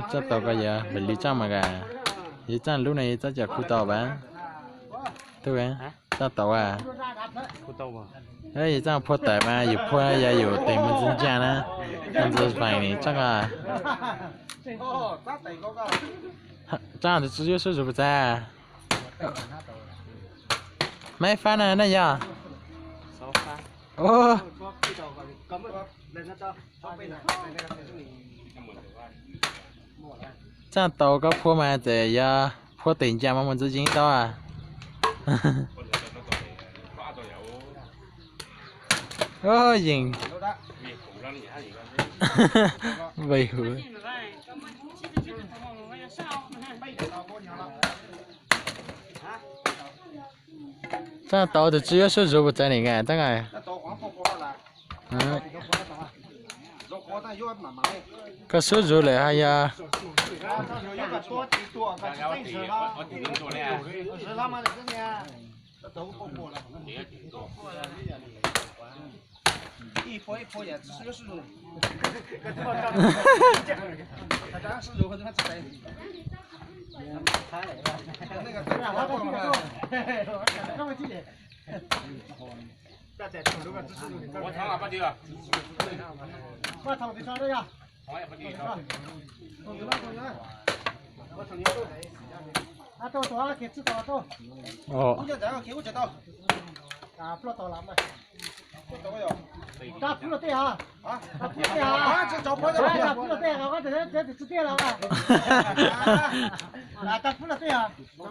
Txaj tau ko yog pem li txaj mas ka, yog txaj lub no yog txaj cov khu tau pab. Tub, txaj tau a, yog txaj phua tawm mas yus phua yog yus tes mus ntxiv ncaj na, mus ntxiv fais ni txaj ko. Txaj tus tswv yuav sub zuv puas txawv? Maiv fab na nej yog. Txaj tau koj phua mas txawm yog phua tes ncaj mas mus ntxiv yeeb tau. Yeem vej huv. Txaj tau tus tswv yuav sub zuv puas txawv ni ka txaj. Koj sub zuv lawm hos yog.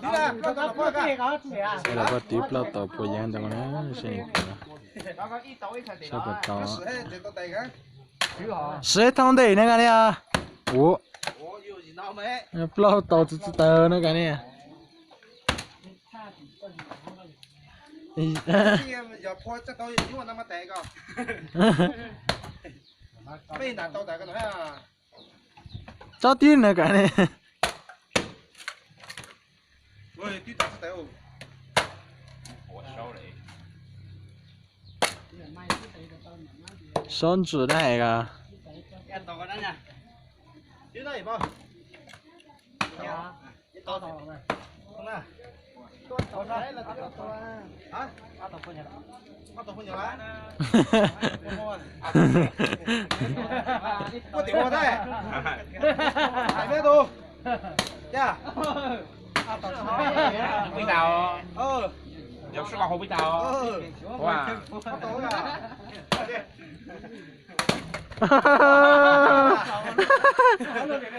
Sawv daws koj twv plaub tau puas yeeb ntawd na, seb puas tau. Siv thoob ntej na ka li. Ua, plaub tau tsis tsis tawg na ka li. Tsob tib na ka li. Saub ntsws dab hais ko.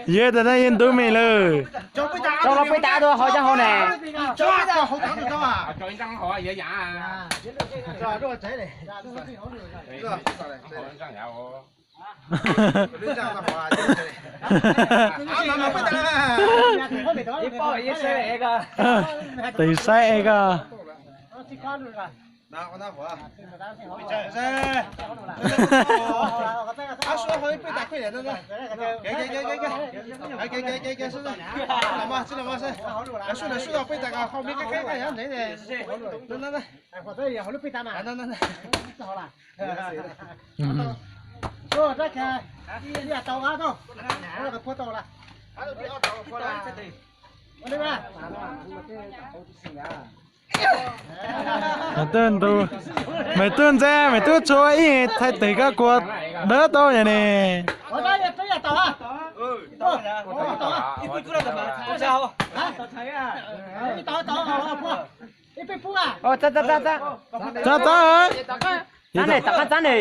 Yog tas na yeej ntub me lawm. Tso los peb tav dua hauv cov hauv ne. Tes saib ko. Maiv Tub ntxeev, Maiv Tub tshua ib thaij tes koj kua dawb tau yom ne. Txab, txab, txab ne.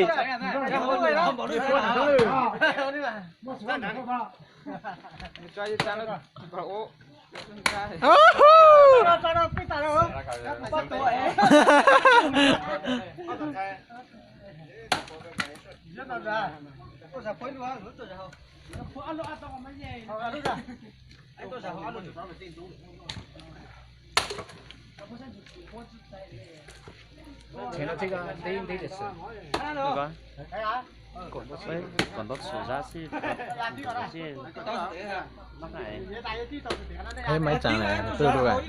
Thế nó thích, ờ, tí, tí lịch sử. Được rồi. Còn có, còn có sự giá trị, giá trị. Thấy mấy chàng này tư luôn rồi.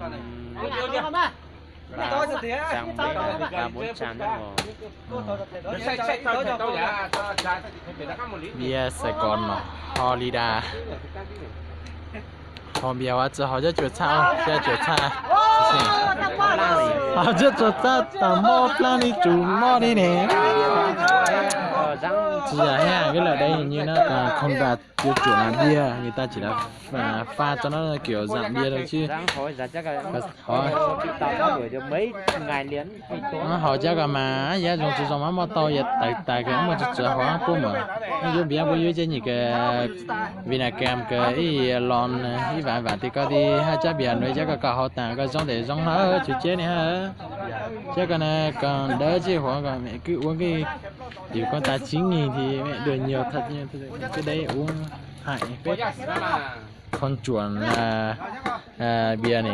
Ừm, chàng mấy, ba bốn chàng nữa rồi. Bia Sài Gòn mà, Florida. Hos npias ua txawm hos cov cuam txhaj, cov cuam txhaj. Hos cov cuam txhaj tas mob plaab li tsum mob li ne. Tsis yog hab, koj lawm dai nyuag no tas khoom tas cov cuam nas npias, nws tas tsis tas fa tso no kiag zam npias rau tsis. Hos cov ko mas yam zoo tsis zoo mas muaj tau yam tawv tas kws muaj tsis txawv hov puab mas. Yuav npias puab yuav cov nyuam kws Việt Nam kws ib lon ib vam vam ti ko ti hab cov npias nws cov ko kom hauv tas ko zoo tes zoo hab tsis ceb ne hab. Cov ko na kom dawb tsis huv kom mem kwj ua kwj yus ko tas tsis nyiag thiab mem dua nyuag thaj deb ua hais peb khoom cuam npias ne.